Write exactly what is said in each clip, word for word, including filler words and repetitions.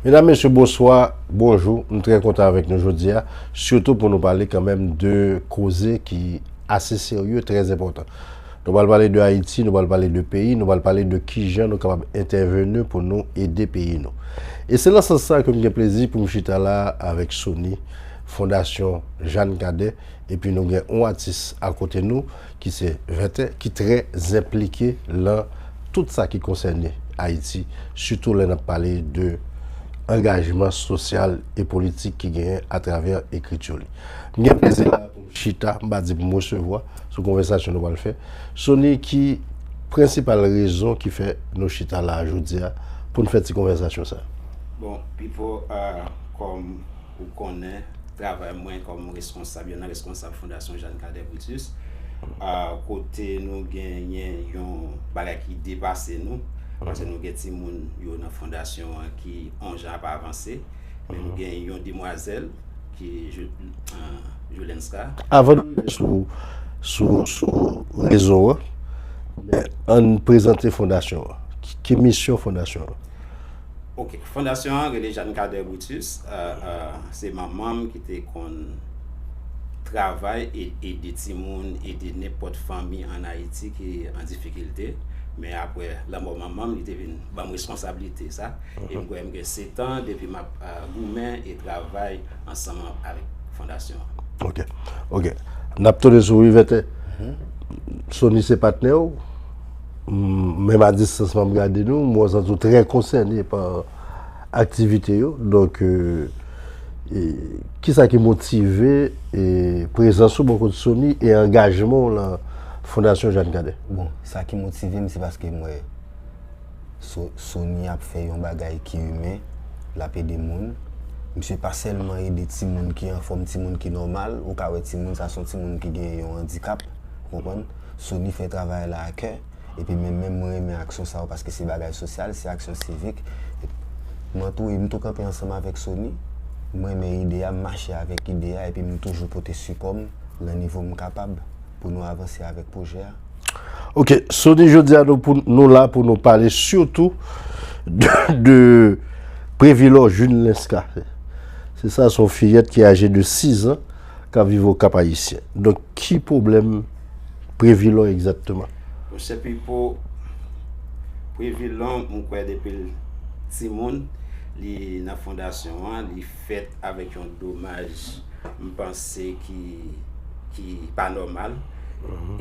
Medam, mesye, bonswa, bonjou. M trè kontan avèk nou jodi a, sitou pou nou pale kanmenm de koze ki ase serye, trè enpòtan. Nou pral pale de Ayiti, nou pral pale de peyi, nou pral pale de kijan nou kapab entèveni pou nou ede peyi nou. E se nan sans sa ke m gen plezi pou m chita la avèk Sony, Fondasyon Jeanne Cadet, epi nou gen yon atis akote nou ki se Vètè, ki trè enplike lan tout sa ki konsène Ayiti, sitou lè n ap pale de angajman sosyal e politik ki genyen atravè ekriti li. M gen plezi la pou m chita, m pa di pou m resevwa, sou konvèsasyon nou pral fè. Sony, ki prensipal rezon ki fè nou chita la jodi a pou n fè ti konvèsasyon sa? Bon, Pipo, ah, kòm ou konnen, travay mwen kòm responsab, youn nan responsab Fondasyon Jeanne Cadet Brutus, ah, kote nou genyen yon bagay ki depase nou, paske nou gen timoun yo nan fondasyon an ki yon jan ap avanse, men nou gen yon demwazèl ki Jo-, ah, Jolenska. Avan nou rive sou, sou, sou rezon an, men ann prezante fondasyon an. Ki, ki misyon fondasyon an? Ok, fondasyon an rele Jeanne Cadet Brutus. Euh, euh, se manman m ki te konn travay e ede timoun, ede nenpòt fanmi ann Ayiti ki an difikilte. Men apre lanmò manman m, li te vin ban m responsablite sa. E m kwè m gen sèt an depi m ap, euh, goumen e travay ansanm avèk fondasyon an. Ok, ok. N ap tounen sou ou, Vètè. Sony se patnè w. M, menm a distans m ap gade nou, m wè w santi w trè konsène pa aktivite yo. Donk, euh, e, kisa ki motive, e, prezans ou bò kote Sony e angajman w lan Fondasyon Jeanne Cadet? Bon, sa ki motive m, se paske m wè So-, Sony ap fè yon bagay ki imen, l ap ede moun. Misye pa sèlman ede timoun ki anfòm, timoun ki nòmal, ou ka wè timoun sa se yon timoun ki gen yon andikap, ou konprann? Sony fè travay la a kè, epi menm, menm mwen renmen aksyon sa yo paske se bagay sosyal, se aksyon sivik. Mwen tou, m tou kanpe ansanm avèk Sony, mwen renmen ide a, m mache avèk ide a, epi m toujou pote sipò m lan nivo m kapab pou nou avanse avèk pwojè a. Ok, Sony, jodi a nou, pou, nou la pou nou pale sitou de, de Previlò Julenska. Se sa, se yon fiyèt ki aje de sis an, k ap viv Okap Ayisyen. Donk, ki pwoblèm Previlò egzakteman? Monchè Pipo, Previlò, m kwè depi l timoun, li nan fondasyon an, li fèt avèk yon domaj m panse ki, ki pa nòmal.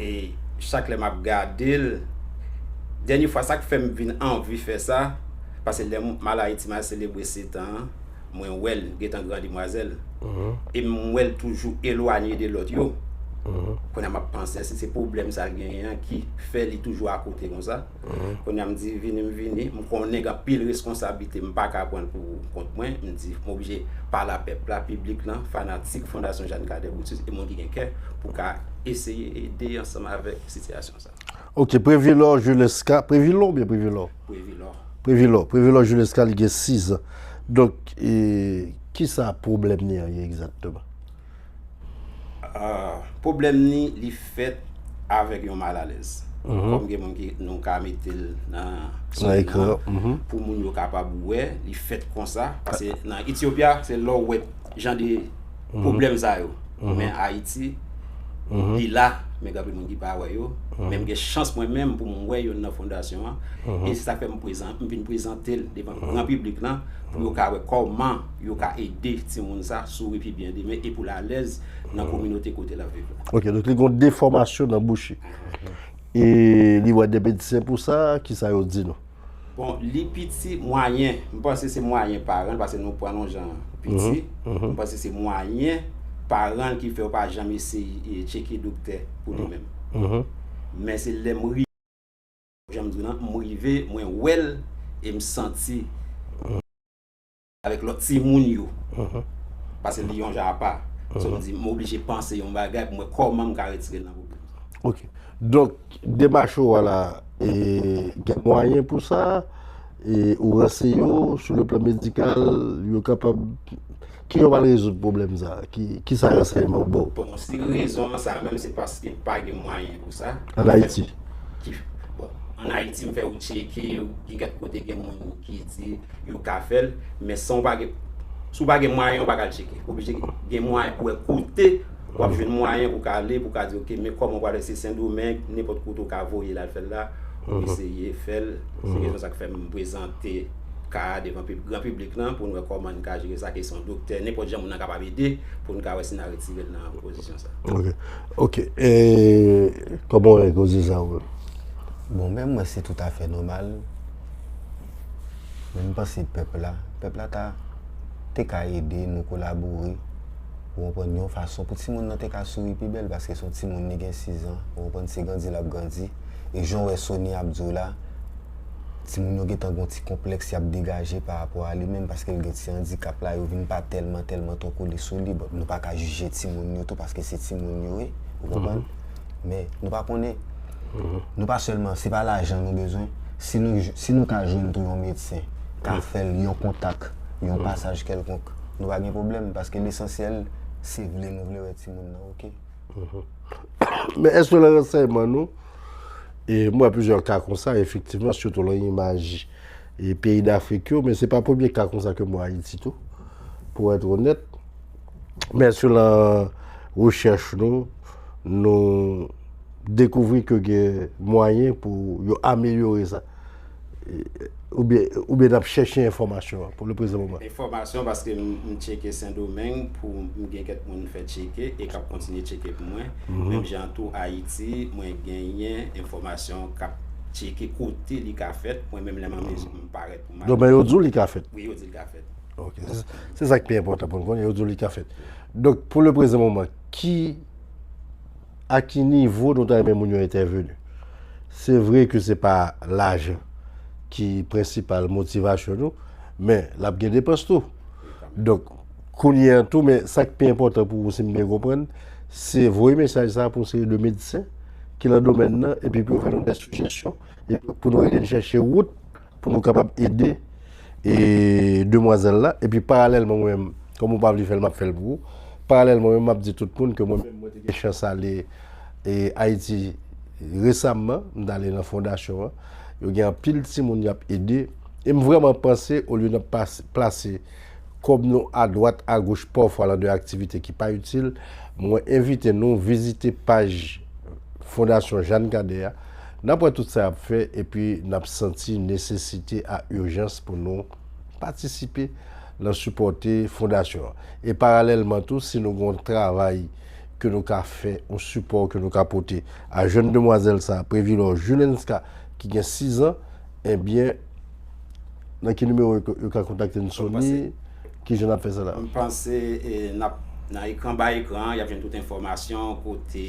E chak lè m ap gade l, dènye fwa, sa k fè m vin anvi fè sa, paske lè m al Ayiti, m al selebre sèt an, mwen wè l gentan grandi, demwazèl. E m wè l toujou elwanye de lòt yo. Kounye a m ap panse, èske se pwoblèm sa l genyen an ki fè li toujou akote konsa? Kounye a m di, vini, m vini. M konnen gen anpil responsablite, m pa ka pran l pou kont mwen. M di, m oblije pale a pèp la, piblik lan, fanatik Fondasyon Jeanne Cadet Brutus e moun ki gen kè pou ka eseye ede ansanm avèk sitiyasyon sa. Ok, Previlò Julenska, Previlò oubyen Previlò? Previlò. Previlò, Previlò Julenska, li gen sis an. Donk, e, kisa pwoblèm li an ye egzakteman? Ah, pwoblèm ni, li fèt avèk yon malalèz. Kòm gen moun ki, nou ka mete l nan, nan ekran, pou moun yo kapab wè, li fèt konsa. Paske nan Etiyopya, se lè w wè jan de pwoblèm sa yo. Men Ayiti, li la, men gen anpil moun ki pa wè yo. Men m gen chans mwen menm pou m wè youn nan fondasyon an. E se sa k fè m prezan-, m vin prezante l devan gran piblik lan, pou yo ka wè kòman yo ka ede timoun sa souri pi byen demen e pou l alèz nan kominote kote l ap viv la. Ok, donk li gen yon defòmasyon nan bouch li. E li wè de medsen pou sa, kisa yo di nou? Bon, li piti, mwayen. M panse se mwayen paran l, paske nou pran l yon jan piti. M panse se mwayen paran l ki fè yo pa janm eseye, e, tcheke doktè pou li menm. Men se lè m ri-, jan m di w lan, m rive, mwen wè l, e m santi avèk lòt timoun yo. Paske li yon jan apa. So, m di, m oblije panse yon bagay pou m wè kòman m ka retire l nan pwoblèm sa. Ok. Donk, demach ou a la, e, gen mwayen pou sa, e, ou ranseye yo sou le plan medikal, yo kapab, ki jan w pral rezoud pwoblèm sa? Ki, kisa ransèyman w ba w? Bon, si rezon an sa menm, se paske pa gen mwayen pou sa. Ann Ayiti? Ki, bon, ann Ayiti, m fè yo tcheke, gen kèk kote gen moun ki di yo ka fè l, men san w pa gen, si w pa gen mwayen, w pa ka al tcheke. Ou oblije gen mwayen pou w wè kote w ap jwenn mwayen pou w ka ale, pou w ka di, "Oke, men kòman w pral fè se Sendomeng, nenpòt kote w ka voye l al fè l la, pou w eseye fè l." Se rezon sa k fè m prezante ka a devan pib-, gran piblik lan, pou n wè kòman n ka jere sa, ke se yon doktè, nenpòt jan moun nan kapab ede, pou n ka wè si n a retire l nan pozisyon sa. Ok. Ok. E kòman w wè koze sa ou menm? Bon, men mwen, se toutafè nòmal. Men m panse pèp la, pèp la ta, te ka ede nou kolabore, ou konprann, yon fason pou timoun nan te ka souri pi bèl, paske se yon timoun, li gen sis an, ou konprann, se grandi l ap grandi. E jan w wè Sony ap di w la, timoun yo gentan gen yon ti konplèks y ap degaje pa rapò a li menm, paske l gen ti andikap la, yo vin pa tèlman, tèlman twò kole sou li. Bon, nou pa ka jije timoun yo tou, paske se timoun yo ye, ou konprann? Men nou pa konnen. Nou pa sèlman, se pa lajan nou bezwen. Si nou, si nou ka jwenn tou yon medsen, ka fè l yon kontak, yon pasaj kèlkonk, nou pa gen pwoblèm, paske lesansyèl, se vle nou vle wè timoun nan, ok? Men èske nan ransèyman nou, e m wè plizyè ka konsa, efektivman, sitou nan imaj e peyi Dafrik yo, men se pa premye ka konsa ke m wè Ayiti tou, pou èt onèt. Men èske nan rechèch nou, nou dekouvri ke gen mwayen pou yo amelyore sa? E, oubyen, oubyen n ap chèche enfòmasyon an pou le prezan moman? Enfòmasyon, paske m, m tcheke Sendomeng pou m gen kèk moun m fè tcheke e k ap kontinye tcheke pou mwen. Menm jan tou Ayiti, mwen genyen enfòmasyon k ap tcheke kote li ka fèt. Mwen menm, lè m an mezi pou m parèt pou m ale. Donk, men yo di w li ka fèt? Wi, yo di l ka fèt. Ok. Se, se sa ki pi enpòtan pou n konnen, yo di w li ka fèt. Donk, pou le prezan moman, ki a ki nivo nou ta renmen moun yo entèveni? Se vre ke se pa lajan ki prensipal motivasyon nou, men l ap gen depans tou. Donk, kounye a tou, men sa k pi enpòtan pou ou, si m byen konprann, se voye mesaj sa a pou yon seri de medsen ki nan domèn nan, epi pou yo fè nou de sijesyon, epi pou nou ede n chèche wout pou nou kapab ede e demwazèl la. Epi paralèlman, mwen menm, kòm ou pa vle fè l, m ap fè l pou ou. Paralèlman, mwen menm, m ap di tout moun ke mwen menm, mwen te gen chans ale e Ayiti resamman, m t ale nan fondasyon an. Yo gen anpil timoun y ap ede. E m vrèman panse, olye n ap pas-, plase kòb nou adwat, agoch, pafwa nan de aktivite ki pa itil, mwen envite nou vizite paj Fondasyon Jeanne Cadet a. N ap wè tout sa y ap fè, epi n ap santi nesesite a ijans pou nou patisipe nan sipòte fondasyon an. E paralèlman tou, si nou gen yon travay ke nou ka fè, yon sipò ke nou ka pote a jèn demwazèl sa a, Previlò Julenska, ki gen sis an, ebyen, nan ki nimewo yo, yo ka kontakte n, Sony? Ki jan n ap fè sa la? M panse, e, n ap, nan ekran, ba ekran an, y ap jwenn tout enfòmasyon kote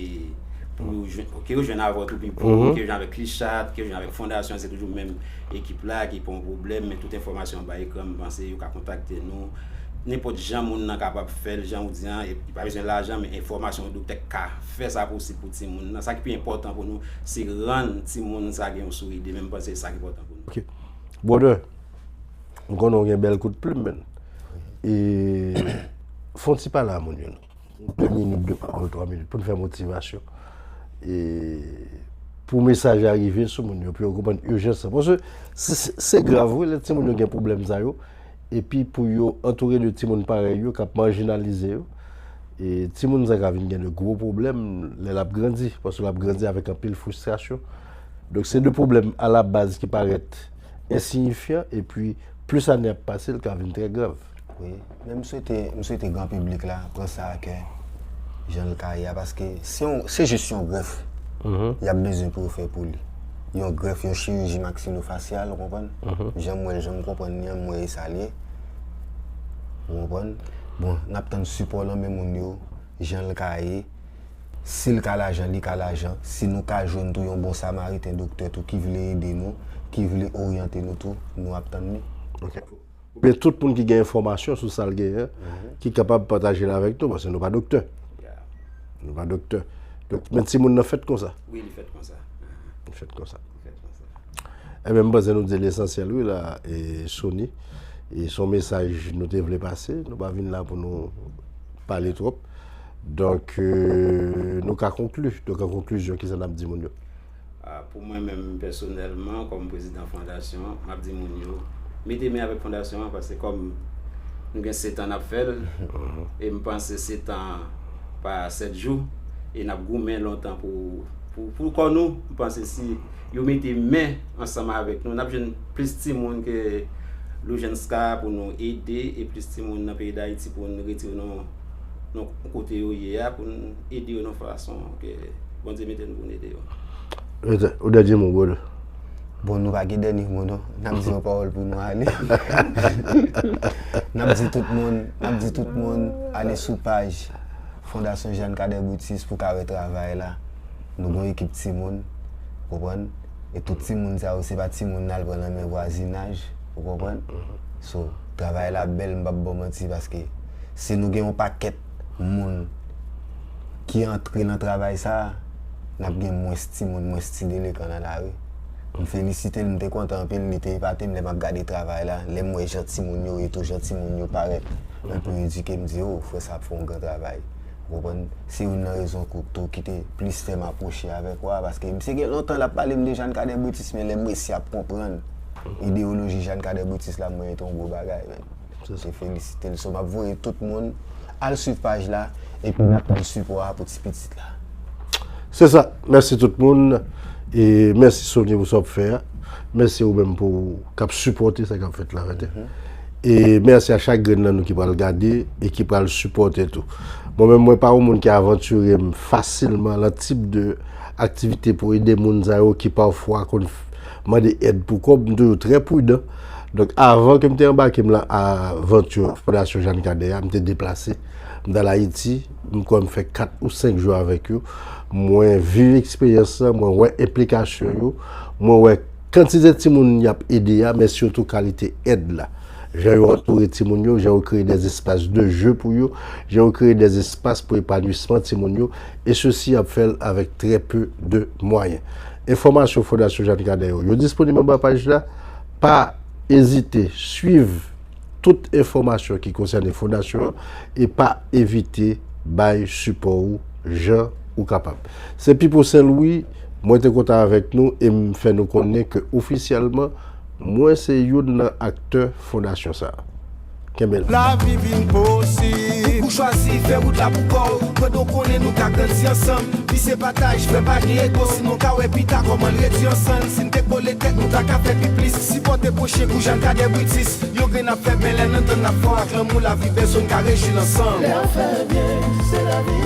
pou yo jwenn, ke yo jwenn avè w tou pi bon, ke yo jwenn avèk Clichat, ke yo jwenn avèk fondasyon, se toujou menm ekip la ki pran pwoblèm, men tout enfòmasyon an ba ekran, m panse yo ka kontakte nou. Nenpòt jan moun nan kapab fè l, jan ou di an, e, li pa bezwen lajan, men enfòmasyon yon doktè ka fè sa posib pou timoun nan. Sa ki pi enpòtan pou nou, se rann timoun sa gen yon souri de, men m panse se sa ki enpòtan pou nou. Ok. Brother, m konnen w gen bèl kout plim, men. E, fè yon ti pale a moun yo, non. De minit, de pawòl, twa minit, pou n fè motivasyon. E, pou mesaj la rive sou moun yo, pou yo konprann ijans lan. Paske se, se, se grav, wi, lè timoun yo gen pwoblèm sa yo, epi pou yo antoure de timoun parèy yo k ap majinalize yo. E timoun sa ka vin gen de gwo pwoblèm lè l ap grandi, paske l ap grandi avèk anpil fristrasyon. Donk, se de pwoblèm alabaz ki parèt ensiyifyan, epi plis ane ap pase, l ka vin trè grav. Wi, men m swete, m swete gran piblik la pran sa a kè, jan l ka ye a, paske se yon, se jis yon grèf y ap bezwen pou yo fè pou li. Yon grèf, yon chiriji maksilofasyal, ou konprann? Jan m wè l, jan m konprann li an, m wè e sa l ye. Ou konprann? Bon, n ap tann sipò nan men moun yo, jan l ka ye. Si l ka lajan, li ka lajan. Si nou ka jwenn tou yon bon samariten, doktè tou, ki vle ede nou, ki vle oryante nou tou, nou ap tann li. Ok. Oubyen tout moun ki gen enfòmasyon sou sa l genyen, ki kapab pataje l avèk nou, paske nou pa doktè. Nou pa doktè. Donk, men timoun nan fèt konsa. Wi, li fèt konsa. Li fèt konsa. Li fèt konsa. Ebyen, m panse nou di lesansyèl, wi, la, e Sony. E se yon mesaj nou te vle pase. Nou pa vin la pou nou pale twòp. Donk, e, nou ka konkli. Donk, an konklizyon, kisa n ap di moun yo? Ah, pou mwen menm pèsonèlman, kòm prezidan fondasyon an, m ap di moun yo, mete men avèk fondasyon an, paske kòm nou gen sèt an n ap fè l, e m panse sèt an pa sèt jou, e n ap goumen lontan pou, pou, pou kò nou. M panse si yo mete men ansanm avèk nou, n ap jwenn plis timoun ke Loujenska pou nou ede, e plis timoun nan peyi Dayiti pou nou retire nou, nou kote yo ye a, pou nou ede yo nan fason ke Bondye mete nou pou n ede yo. Ou dènye mo, brother. Bon, nou pa gen dènye mo, non. N ap di yon pawòl pou nou ale. N ap di tout moun, n ap di tout moun, ale sou paj Fondasyon Jeanne Cadet Brutus pou ka wè travay la. Nou gen yon ekip timoun, konprann? E tout timoun sa yo, se pa timoun n al pran nan men vwazinaj, ou konprann? So, travay la bèl, m p ap ba w manti, paske si nou gen yon pakèt moun ki antre nan travay sa a, n ap gen mwens timoun, mwens ti delekan nan lari. M felisite l, m te kontan anpil, li te epate m lè m ap gade travay la, lè m wè jan timoun yo ye tou, jan timoun yo parèt, nan pou yo edike, m di, o, frè sa ap fè yon gran travay. Ou konprann? Se youn nan rezon tou ki te plis fè m apwoche avèk ou a, paske misye gen lontan l ap pale m de Jeanne Cadet Brutus, men lè m resi ap konprann ideyoloji Jeanne Cadet Brutus la, mwen, se te yon gwo bagay, man. Se felisite l. So, m ap voye tout moun al swiv paj la, epi n ap tann sipò a pou ti pitit la. Se sa. Mèsi tout moun. E mèsi Sony pou sa w ap fè a. Mèsi ou menm pou k ap sipòte sa k ap fèt la, vre. E mèsi a chak grenn nan nou ki pral gade e ki pral sipòte tou. Mwen menm, mwen pa yon moun ki avantire m fasilman lan tip de aktivite pou ede moun sa yo ki pafwa konn mande èd pou kòb, m toujou trè pridan. Donk, avan ke m te anbake m lan avanti Fondasyon Jeanne Cadet a, m te deplase. M t al Ayiti, m kwè m fè kat ou senk jou avèk yo. Mwen viv eksperyans lan, mwen wè enplikasyon yo, mwen wè kantite timoun y ap ede a, men sitou kalite èd la. Jan yo antoure timoun yo, jan yo kreye des espaces de jeu pou yo, jan yo kreye des espaces pou epanwisman timoun yo, e sesi y ap fè l avèk trè pe de mwayen. Enfòmasyon Fondasyon Jeanne Cadet yo, yo disponib anba paj la. Pa ezite swiv tout enfòmasyon ki konsène fondasyon an e pa evite bay sipò ou jan ou kapab. Se Pipo Sen Lwi, mwen te kontan avèk nou e m fè nou konnen ke ofisyèlman, mwen se youn nan aktè fondasyon sa a. Kenbe la. Lavi vin posib. Ou chwazi fè wout la pou kò w. Pandan w konnen nou ka grandi ansanm. Vi se pataj, frè, pa gen ego. Sinon w ka wè pita kòman l redi an sann. Si n te kole tèt, nou ta ka fè pi plis. Sipòte pwochen kou Jeanne Cadet Brutus. Yon grenn ap fè bèlè nan tann n ap fò ak lanmou. Lavi bèl so n ka rejwi l ansanm. Lè w fè byen, se lavi